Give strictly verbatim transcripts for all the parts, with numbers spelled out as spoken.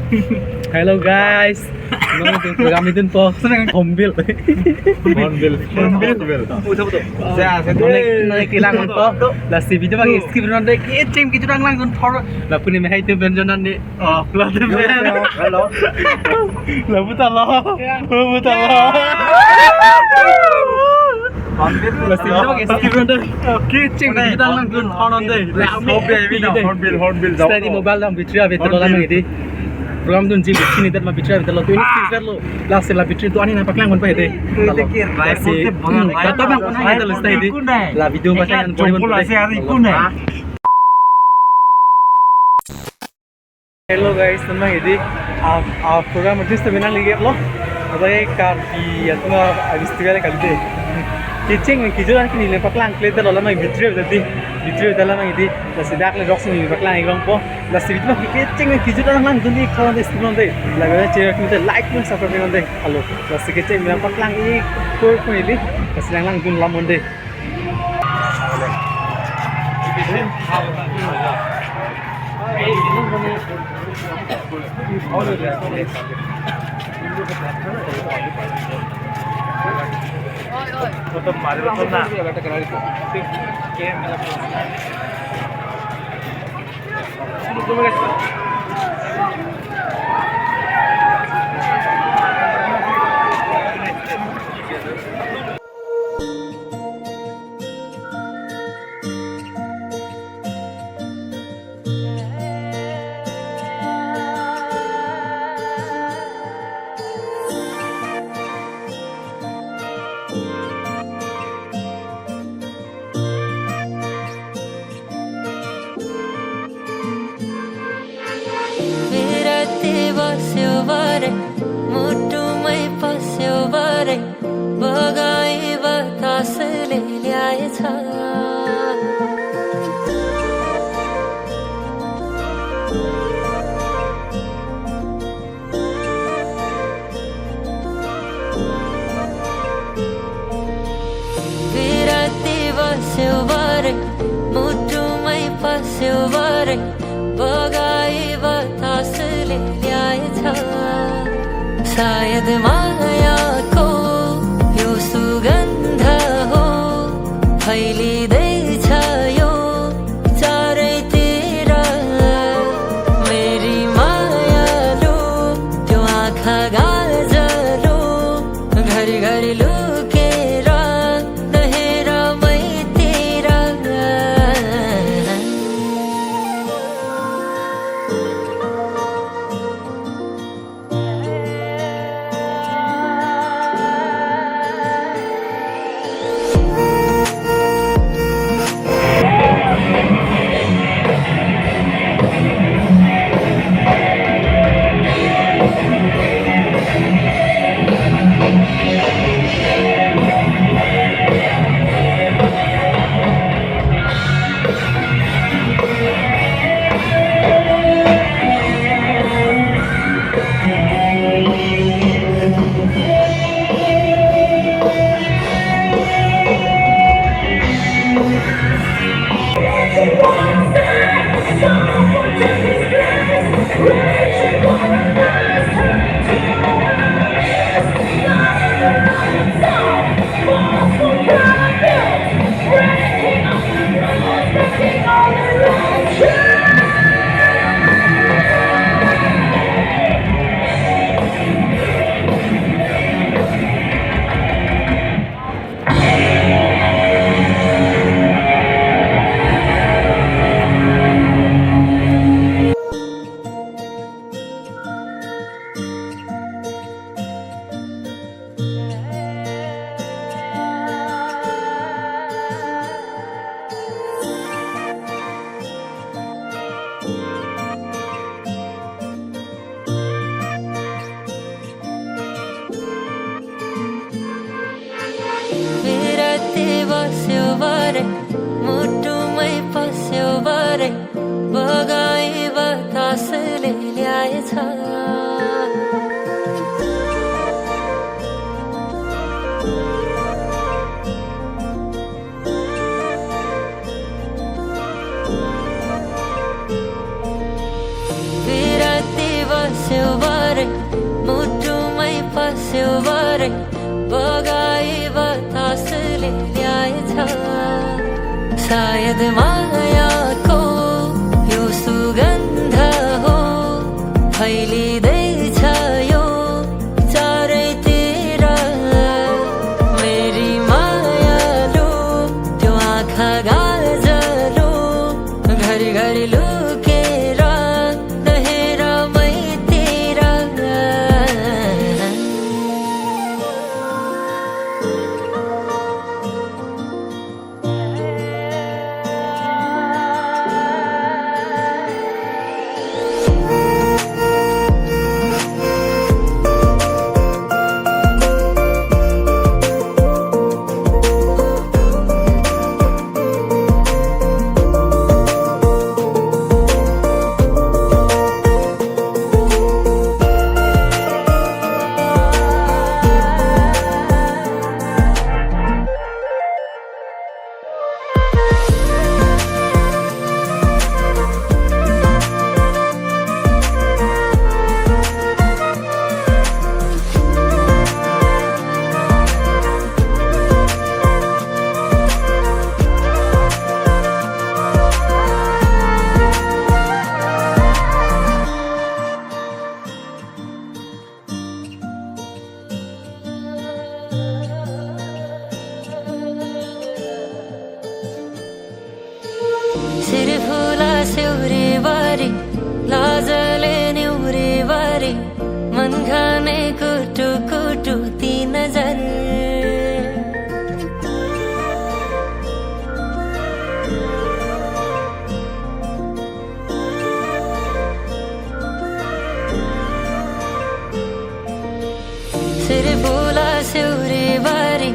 Hello guys. Nangtum program idunpo. Hornbill. Hornbill. Hornbill. Nang, nang kelang unpo. Lasi video abang skip non dei. Kecheng kejut lang langdun thor. Lapu ne mehai tu benjonan ne. Oh, lapu ne. Hello. Lapu ta lo. Lapu ta lo. Lasi video abang skip non dei. Kecheng kejut lang langdun thor non dei. Hornbill, hornbill, hornbill. Steady mobile abang battery ave ta lo lang dei. Program dunji battery ni dat ma battery ave ta lo, twenty six dat lo. Lasi la battery do-an nangpaklang unpo dei. Lasi, hmm, kata bang ko nang ave ta lo stay dei. La video ma klang unpo dei. Hello guys, teman dei. Ah, ah, program artist teman lagi lo. Ada Karbi atum a-festival kali dei. Kecheng kejut an ke neli paklang kle ta lo, la ma battery ave dei. Battery ave ta lo ma dei. Lasi dak le rock si neli paklang ik longpo. Lasi video abang kecheng kejut lang langdun ik thor dei, skip non dei. Laga channel ke like, subscribe non dei. Hello. Lasi kecheng video paklang ik thor ko neli. Lasi lang langdun lam non dei. Virati basyo bare, mutu mai pasyo bare, bagai batas le liya cha. Virati basyo bare, mutu mai pasyo bare, bagai batas le liya cha. Shayad maya ko yo sugandh ho, phaili de cha yo chare tera. Meri maya lo, tyo aakha gajalo, ghar ghar lukera, nahera mai tera. Virati basyo bare, mutu mai pasyo bare, bagai batas le liya cha. Virati basyo बगाई बतास ले ल्याए था। शायद माया को यो सुगंध हो, फैलिँदैछ यो चारैतिर। मेरी मायालु त्यो आँखा काजलु, घरी घरी लुकेर नहेर मैतिर। Sirphula siuri bari, lajale niuri bari, man khane kutu kutu ti nazar. Sirphula siuri bari,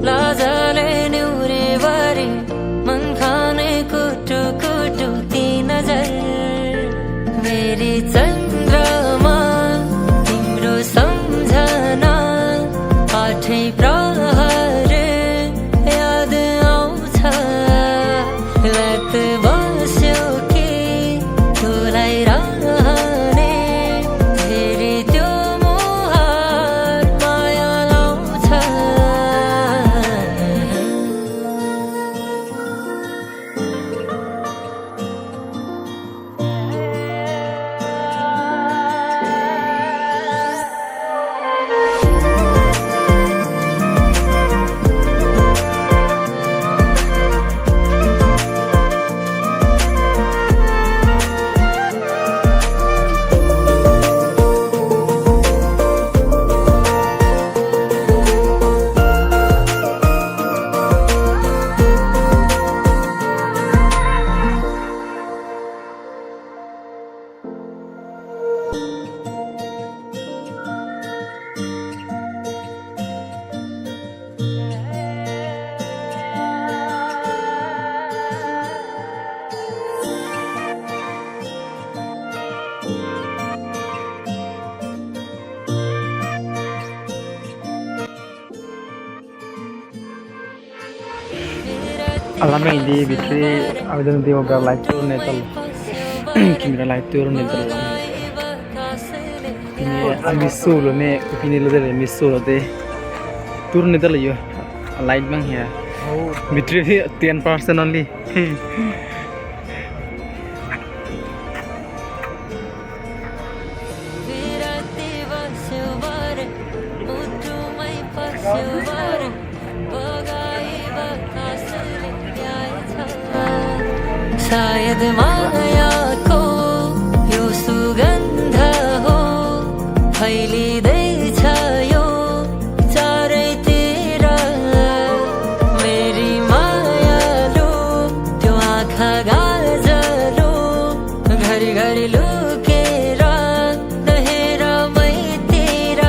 lajale niuri bari, man khane kutu kutu ti nazar. मेरी चन्द्रमा, तिम्रो सम्झना, आठै प्रहर याद आउँछ। लत बस्यो कि तँलाई रहने, फेरि त्यो मुहार माया लाउँछ। Alam ini battery avedang di oga light tour netal. Camera light tour netal. Ini ami solo ne, ini lo de mi solo de. Tour netal yo. Light bang ya. Oh. Battery ten percent only. सायद मायाको यो सुगन्ध हो, फैलिँदैछ यो चारैतिर। मेरी मायालु, त्यो आँखा काजलु, घरी घरी लुकेर नहेर मैतिर।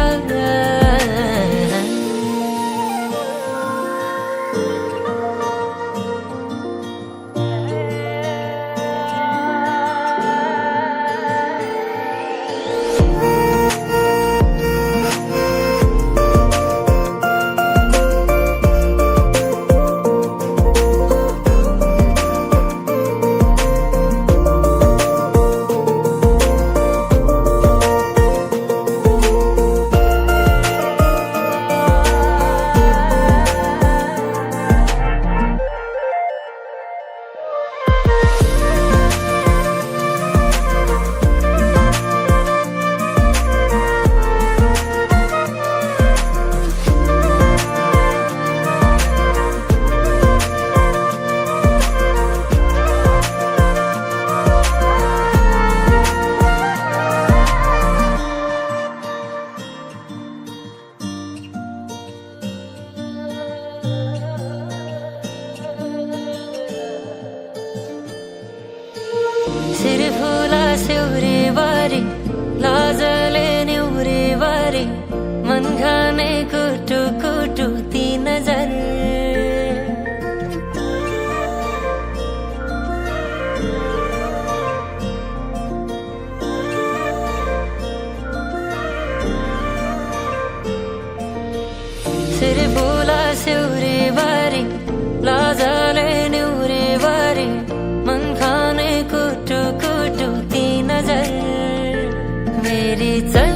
मन खाने को टुकु टुक तीन नजर। सिर्फ बोला से उरे बारी, लाजाले नुरे बारी, मन खाने को टुकु टुक तीन नजर। मेरी चल